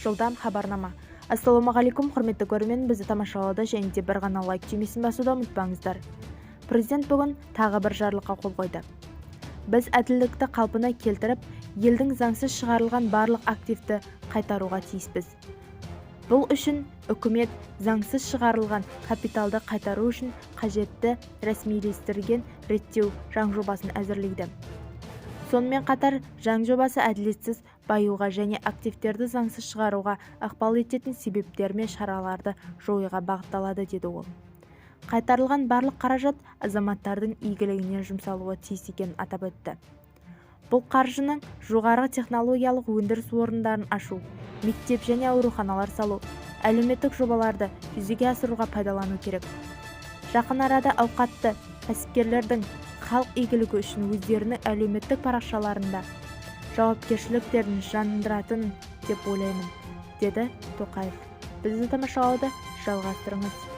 Жылдам хабарнама. Ассалаумағалейкум, құрметті көрермен! Бізді тамашалауды және де бір ғана лайк түймесін басуды ұмытпаңыздар. Президент бүгін тағы бір жарлыққа қол қойды. Біз әділдікті қалпына келтіріп, елдің заңсыз шығарылған барлық активті қайтаруға тиіспіз. Бұл үшін үкімет заңсыз шығарылған капиталды қайтару үшін қажетті рәсмилестірген реттеу заң жобасын әзірлейді. Сонымен қатар заң жобасы әділетсіз баюға және активтерді заңсыз шығаруға ықпал ететін себептер мен шараларды жоюға бағытталады, деді ол. Қайтарылған барлық қаражат азаматтардың игілігіне жұмсалуы тиіс екенін атап өтті. Бұл қаржының жоғары технологиялық өндіріс орындарын ашу, мектеп және ауруханалар салу, әлеуметтік жобаларды жүзеге асыруға пайдалану керек. Жақын арада ауқатты кәсіпкерлердің халық игілігі үшін өздерінің әлеуметтік парақшаларында жауапкершіліктерін жандандыратын деп ойлаймын, деді Тоқаев. Бізді тамашалауды жалғастырыңыз.